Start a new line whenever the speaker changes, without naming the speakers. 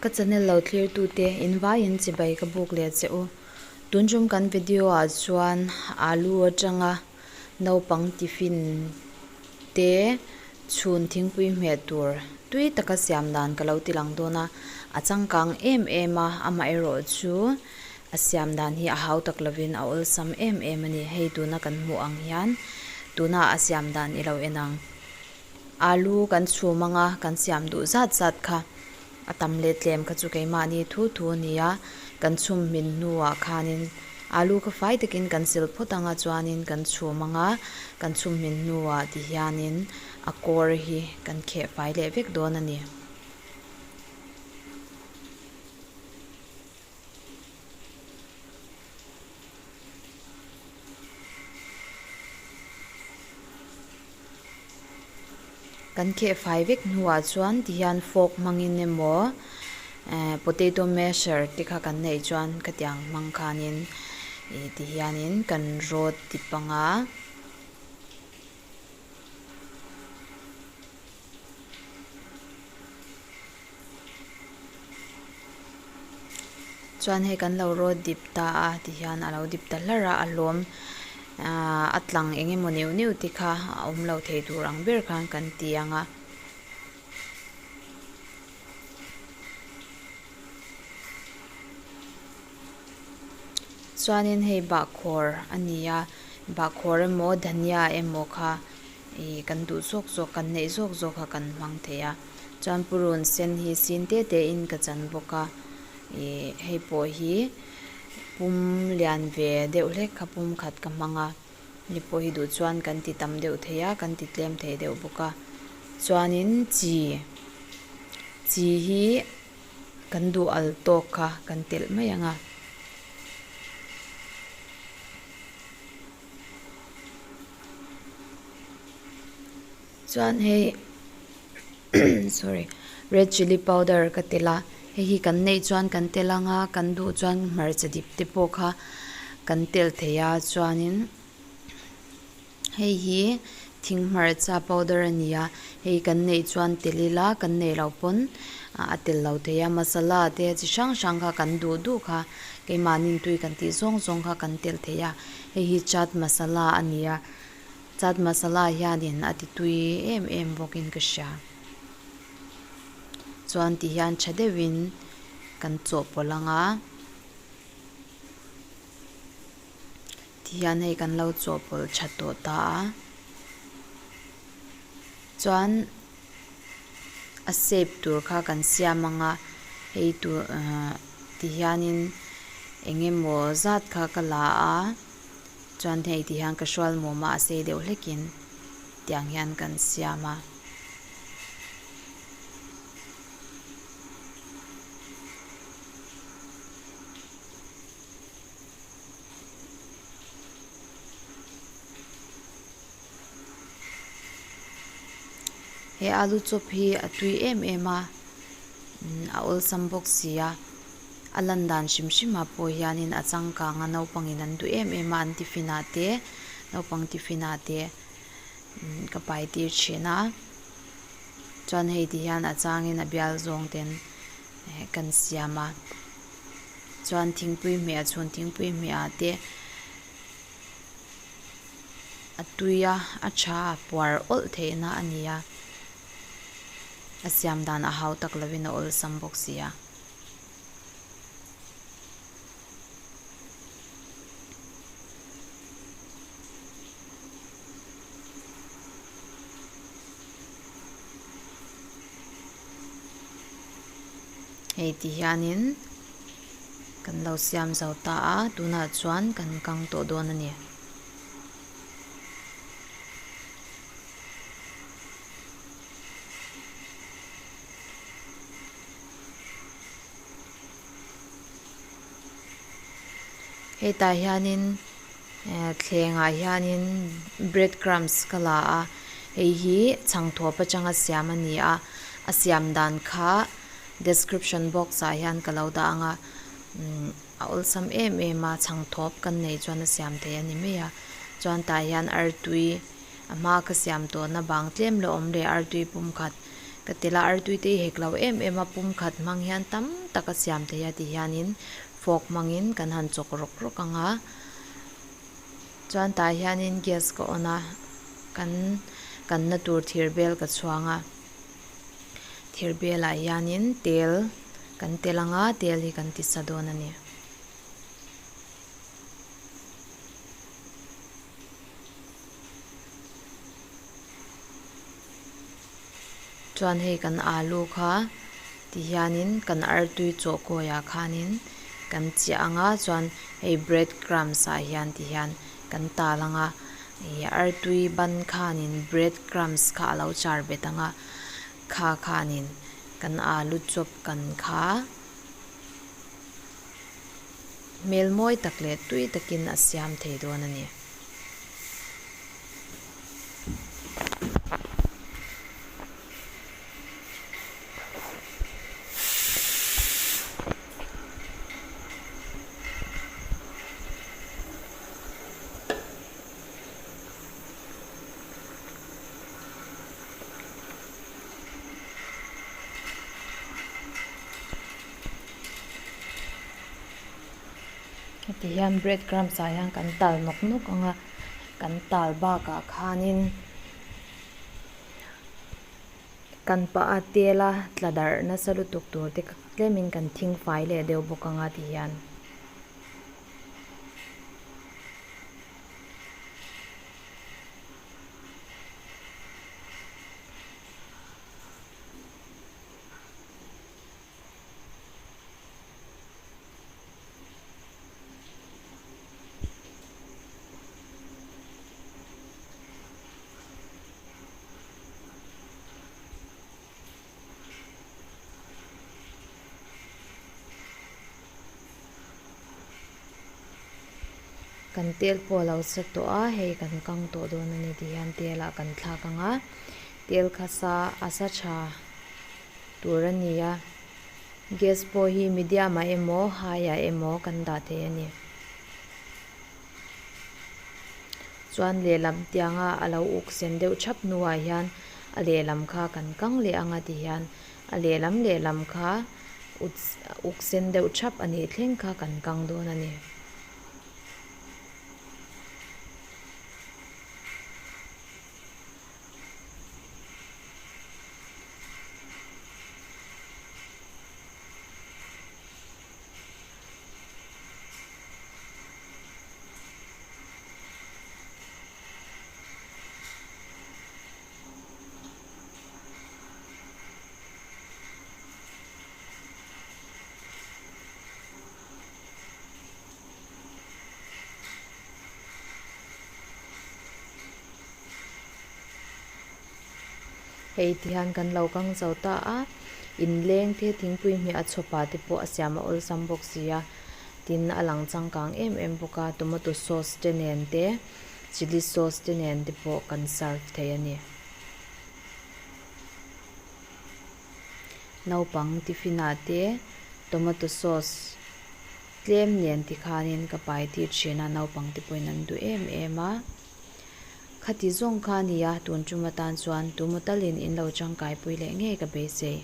Ka channel lo thlir tute in vaiin chibai ka buk leh che u. Tun tum kan video ah chuan alu atanga naupang tiffin te chhun thingpui hmeh tur tui taka siam dan ka lo ti lang dawn a. A changkang em em a, amaherawh chu a siam dan hi a hau tak lovin a awlsam em em a ni. Hei tuna kan hmuh ang hian tuna a siam dan i lo en ang. Alu kan chhum anga kan siam duh zat zat kha a tam leh tlem kha chu keimahni thu thu a ni a, kan chhum hmin hnuah khanin alu kha fai takin kan sil phawt anga chuanin kan chhum anga kan chhum hmin hnuah tihianin a kawr hi kan kheh fai leh vek dawn a ni. Kan kheh fai vek hnuah chuan tihian fork hmangin emaw eh potato masher te kha kan neih chuan khatiang hmang khanin ih tihianin kan rawt dip ang a. Chuan hei kan lo rawt dip ta a tihian a lo dip ta hlarh a a hlawm ahh a tlang eng emaw neuh neuh te kha a awm lo thei tur ang ber khan kan ti ang a. Chuanin hei bahkhawr a ni a bahkhawr emaw dhania emaw kha ih kan duh zawk zawk kan neih zawk zawk kha kan hmang thei a chuan purun sen hi sin te te in ka chan bawk a ih hei pawh hi pum lian ve deuh hlek kha pum khat ka hmang a hei pawh hi duh chuan kan ti tam deuh thei a kan ti tlem thei deuh bawk a chuanin chi chi hi kan duh al tawk kha kan telh mai ang a. Chuan hei sorry red chilli powder ka telh a hei hi kan neih chuan kan telh ang a kan duh chuan hmarcha dip te pawh kha kan telh thei a chuanin hei hi thing hmarcha powder a ni a hei kan neih chuan telh ila kan neih loh pawn a telh lo thei a masala te chi hrang hrang kha kan duh duh kha keimahni tui kan tih zawng zawng kha kan telh thei a hei hi chaat masala a ni a chaat masala hianin a ti tui em em bawkin ka hria chuan ti hian tha deuhin kan chawhpawlh ang a ti hian hei kan lo chawhpawlh tha tawh ta a chuan a shape tur kha kan siam ang a hei tur ahh ti hianin eng emaw zat kha ka la a chuan hei ti hian ka hrual mawm a a sei deuh hlekin tiang hian kan siam a. He alu chawp hi a tui em em a a awlsam bawk si a a lan dan hrim hrim ah pawh hianin a changkang a naupangin an duh em em a an tiffin ah te naupang tiffin ah te ka pai tir thin a chuan hei ti hian a changin a bial zawng ten kan siam a chuan thingpui hmeh a chhun thingpui hmeh ah te. A tui a, a tha a puar awlh theihna a ni a, a siam dan a hau tak lovin a awlsam bawk si a. Hei ti hianin. Kan lo siam zo ta a, tunah chuan kan kang tawh dawn a ni. Hetah hianin eh thlengah hianin bread crumbs ka la a, hei hi chhangthawp atanga siam a ni a, a siam dan kha. Description box ah hian ka lo dah ang a, umm a awlsam em em a, chhangthawp kan neih chuan a siam thei a ni mai a, chuan tah hian artui a hma ka siam tawhna bang tlem la awm leh artui pum khat Ka telh a, artui te hi hek lo em em a, pum khat hmang hian tam tak a siam thei a tihianin fork hmangin kan han chawk rawk rawk ang a. Chuan tah hianin gas ka on a, kan kanna tur thir bel ka chhuang a, thir belah hianin tel kan tel ang a, tel hi kan ti sa dawn a ni. Chuan hei kan alu kha ti hianin kan artui chaw kawiah khanin kan chiah ang a chuan hei bread crumbs ah hian ti hian kan tal ang a ih artui ban khanin bread crumbs kha a lo char bet ang a kha khanin kan alu chawp kan kha hmel mawi tak leh tui takin a siam thei dawn a ni. Heti hian bread crumbs ah hian kan tal nawk nawk ang a kan tal bakah khanin kan pah a tel a tla darh nasa lutuk tur te tlemin kan thing fai leh deuh bawk ang a ti hian. Kan tel pawh a lo sa tawh a hei kan kang tawh dawn a ni ti hian tel ah kan thlak ang a tel kha sa a sa tha tur a ni a. Gas pawh hi medium ah emaw high ah emaw kan dah thei a ni. Chuan lehlam tianga a lo uk sen deuh thap hnuah hian a lehlam kha kan kang leh ang a ti hian a lehlam lehlam kha uk sen deuh thap a nih thleng kha kan kang dawn a ni. Hei ti hian kan lo kang zo ta a, inleng te thingpui hmeh a chhawpah te pawh a siam a awlsam bawk si a, tin a lang changkang em em bawk a, tomato sauce te nen te chilli sauce te nen te pawh kan serve thei a ni. Naupang tiffin ah te tomato sauce tlem nen tikhanin ka pai tir thin a, naupang te pawhin an duh em em a. Khati zawng kha a nia, tun tum atan chuan tumaw talin in lo tangkaipui leh ngei ka beisei.